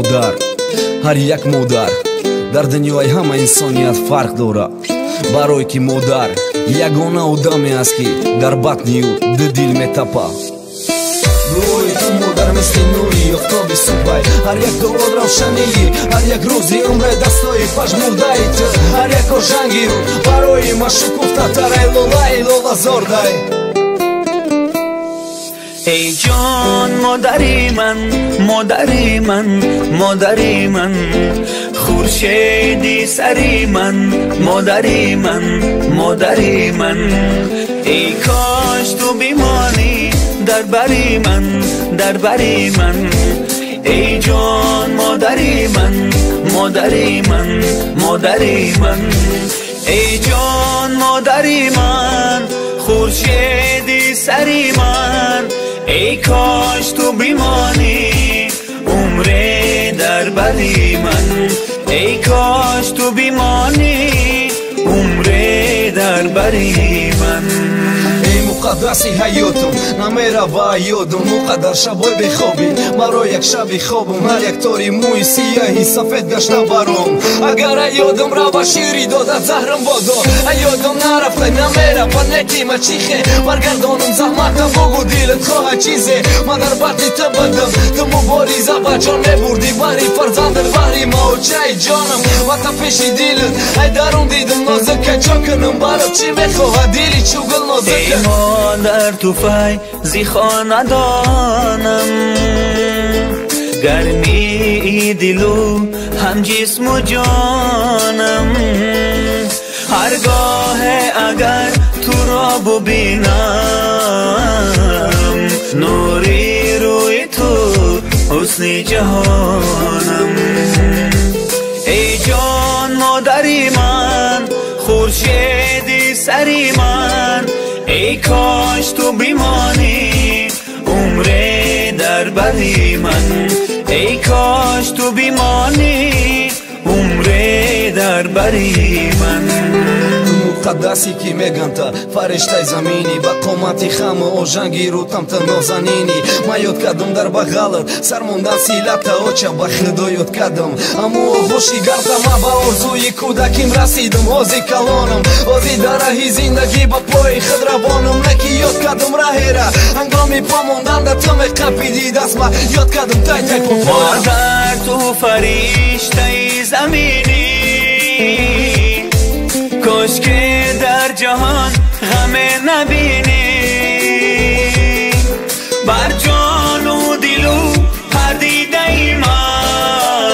Модар, ҳар як модар дар дунёи ҳама инсоният фарқ дорад. Барое ки модар ягона одаме аст, ки дар батни ӯ ду дил метапад. Дуои ту, модар, мисли нури офтоби субҳай. Ҳар як дуод равшании ҳар як рӯзи умре, дастои пажмурдаи ту, ҳар як ожанги рӯ барои ма шукуфтатарай лолаи лолазордай. Эй ҷон, модари ман, модари ман, модари ман, хуршеди сари ман, модари ман, модари ман. Эй кош ту бимонӣ дар бари ман, дар бари ман. Эй ҷон, модари ман, модари ман, модари ман. Эй ҷон, модари ман, хуршеди сари ман. Эй кош ту бимонӣ умре дар бари ман. Эй кош ту бимонӣ умре дар бари ман. Эй муқаддаси ҳаётум, намерава ёдум муқаддар шабои бехобӣ маро як шаби хобум. Ҳар як тори мӯи сияҳи сафед гашта баром. Агар ёдам рава, шири дода заҳрам бодо. Ёдам нарафта, намерава, неки ма чихе баргардонам заҳмата. Бугу, дилат хоҳа чизе, ма дар батни ту будам, ту мубориза ба ҷон мебурдӣ баҳри фарзандат, баҳри маочаи ҷонам. Вата пеши дилат ай дарун дидам нозука, чо кунам барот, чӣ мехоҳад дили чӯ гул нозука? Эй модар, ту файзи хонадонам, гармии дилу ҳам ҷисму ҷонам. Ҳаргоҳе агар туро бубинам, нури рӯи ту ҳусни ҷаҳонам. Эй ҷон, модари ман, хуршеди сари ман. Эй кош ту бимонӣ умре дар бари ман. Эй кош ту бимонӣ умре дар бари ман. Муқаддасе ки меганта фариштаи заминӣ, ба қомати хаму ожанги рӯтамта нозанинӣ. Ман ёд кардам дар бағалат сар мондан силата, оча, ба худо ёд кардам аммо оғӯши гарда. Ман ба орзуи кӯдаким расидам, ҳози калонам, ҳози дар раҳи зиндагӣ ба пои худ равонам. Неки ёд кардам раҳера ҳангоми по мондан, да ту меқапиди дастма, ёд кардам тай тай по. Модар, ту фариштаи заминӣ, кошке дар ҷаҳон ғаме набинӣ. Бар ҷону дилу ҳар дидаи ман,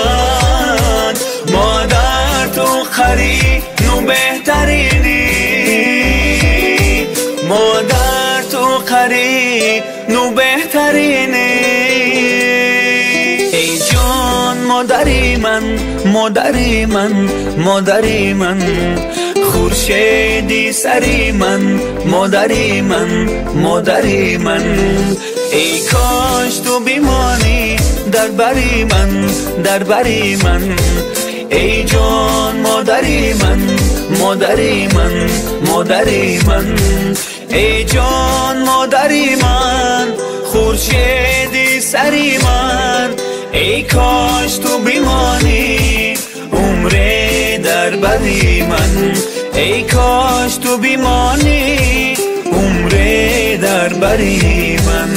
модар, ту қарину беҳтаринӣ. Модар, ту қарину беҳтаринӣ. Эй ҷон, модари ман, модари ман, модари ман, хуршеди сари ман, модари ман, модари ман. Эй кош ту бимонӣ дар бари ман, дар бари ман. Эй ҷон, модари ман, модари ман, модари ман. Эй ҷон, модари ман, хуршеди сари ман. Эй кош ту бимонӣ умре дар бари ман. Эй кош ту бимонӣ умре дар бари ман.